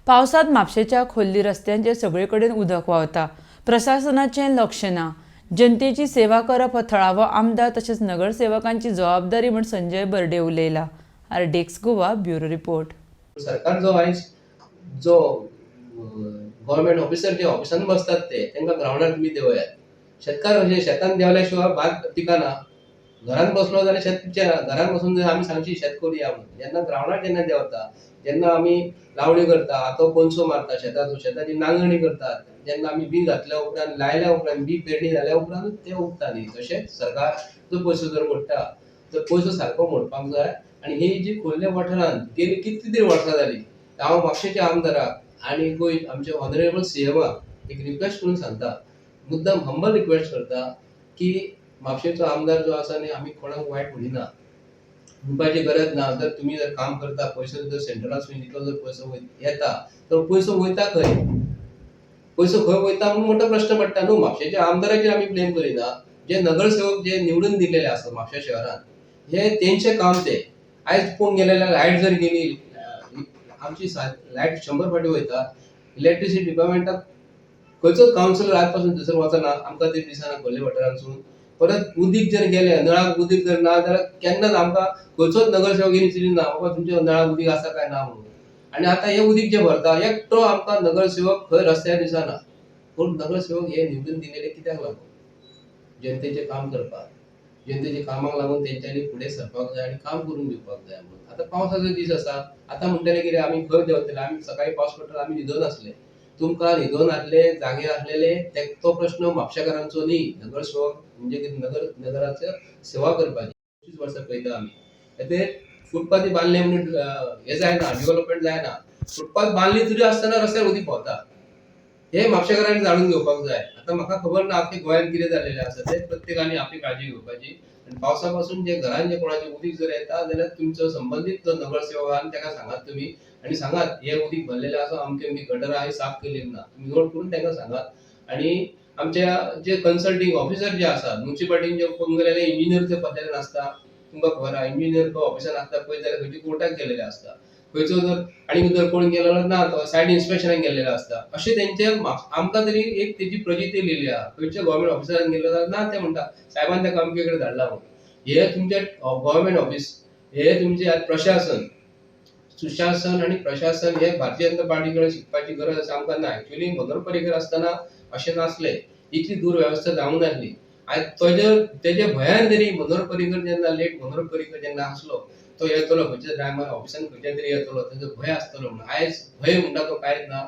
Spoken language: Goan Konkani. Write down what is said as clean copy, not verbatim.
पावसांत म्हापशेंच्या खोर्ली रस्त्यांचेर सगळे कडेन उदक व्हांवता. प्रशासनाचें लक्ष ना. जनतेची सेवा करप हो थळावो आमदार तशेंच नगरसेवकांची जबाबदारी म्हूण Sanjay Barde उलयला. RDX Goa bureau report. सरकार जो आयज जो गव्हर्मेंट ऑफिसर जे ऑफिसान बसतात ते तांकां ग्रावंडार तुमी देंवयात. शेतकार कशे शेतान देंवल्या शिवाय भात पिकना. घरान बसलो जाल्यार शेत पिकचें ना. घरान बसून जर आमी सांगची शेत करुया म्हणून, जेन्ना ग्रावंडार जेन्ना देंवता, जेन्ना आमी लावणी करता, आतां कोनसो मारता शेताचो, शेताची नांगरणी करतात, जेन्ना आमी बी घातल्या उपरांत, लायल्या उपरांत, बी पेरणी जाल्या उपरांतूच तें उगता न्ही. तशेंच सरकार जो पयसो जर मोडटा तर पयसो सारको मोडपाक जाय. आनी ही जी खोर्ले वाठारांत गेली कितली तरी वर्सां जाली, हांव म्हापशेच्या आमदाराक आनी गोंय आमच्या ऑनरेबल सीएमाक एक रिक्वेस्ट करून सांगता, मुद्दाम हंबल रिक्वेस्ट करता की म्हापशेचो आमदार जो आसा न्ही, आमी कोणाक वायट म्हणिना, म्हणपाची गरज ना. जर तुमी जर काम करता, पयसो जर सेंट्रलासून इतलो जर पयसो येता तर पयसो वयता खंय, पयसो खंय वयता म्हणून मोठो प्रश्न पडटा न्हू. म्हापशेच्या आमदाराचेर आमी ब्लेम करिना, जे नगरसेवक जे निवडून दिलेले आसा म्हापशा शहरान, हे तेंचें काम तें. आयज पळोवंक गेले जाल्यार लायट जर गेली, आमची लायट 100 फावटी वयता. इलेक्ट्रिसिटी डिपार्टमेंटाक खंयचोच कावन्सिलर आज पासून थंयसर वचना, आमकां ते दिसना खोर्ले वाठारांतसून. परत उदीक जर गेलें, नळाक उदीक जर ना जाल्यार केन्नाच आमकां खंयचोच नगरसेवक येवन विचारिना बाबा तुमच्या नळाक उदीक आसा काय ना म्हणून. आनी आतां हें उदीक जें भरता, एकटो आमकां नगरसेवक खंय रस्त्यार दिसना. पूण नगरसेवक हे निवडून दिलेले कित्याक लागून? जनतेचें काम करपाक, जनतेच्या कामाक लागून तेंच्यांनी फुडें सरपाक जाय आनी काम करून दिवपाक जाय म्हणून. आतां पावसाचो दीस आसा, आतां म्हणटले कितें आमी खंय देंवतले, आमी सकाळीं पावस पडटा आमी न्हिदोन आसले, तुमकां न्हिदोन आसले जागे आसलेले ते तो प्रश्न म्हापशेकारांचो न्ही. नगरसेवक म्हणजे कितें, नगराचो सेवा करपाची. 25 वर्सां पळयता आमी, ते फुटपाथी बांदले म्हणून हें जायना, डेव्हलपमेंट जायना. फुटपाथ बांदली तरी आसतना रस्त्यार उदीक भोंवता, हे म्हापशेकारांनी जाणून घेवपाक जाय. आतां म्हाका खबर ना आख्खे गोंयांत कितें जाल्लेलें आसा तें, प्रत्येकान आपली काळजी घेवपाची. आनी पावसा पासून जे घरान जे कोणाचें उदीक जर येता जाल्यार तुमचो संबंदीत जो नगरसेवक आहा ताका सांगात तुमी, आनी सांगात हें उदीक भरलेलें आसा, अमकी अमकी गटरां हांवें साफ केली ना, तुमी नोट करून तांकां सांगात. आनी आमच्या जे कन्सल्टींग ऑफिसर जे आसात म्युनिसिपालिटीन जे पळोवंक गेले जाल्यार इंजिनियर ते पडलेले नासता, तुमकां खबर आहा. इंजिनियर तो ऑफिसान आसता पळयत जाल्यार खंयच्या कोर्टाक गेलेले आसता, खंयचो जर आनी जर कोण गेलेलो ना तो सायड इन्स्पेक्शनाक गेल्लेलो आसता. अशें तेंचे आमकां तरी एक तेजी प्रजिती येयलेली आहा. खंयच्या गव्हर्मेंट ऑफिसरान गेलो जाल्यार ना ते म्हणटा सायबान ताका अमके कडेन धाडला म्हणून. हे तुमचे गव्हर्मेंट ऑफिस, हे तुमचे प्रशासन, सुशासन आनी प्रशासन हे भारतीय जनता पार्टी कडेन शिकपाची गरज आसा आमकां ना. एक्चुअली मनोहर पर्रीकर आसतना अशें नासलें, इतली दुर्वेवस्था जावंक नासली. आयज तेजे भंयान तरी मनोहर पर्रीकर जेन्ना लेट मनोहर पर्रीकर जेन्ना आसलो तो येतलो खंयच्या टायमार ऑफिसान खंयच्या तरी येतलो, तेजो भंय आसतलो म्हणून. आयज भंय म्हणटा तो कांयच ना.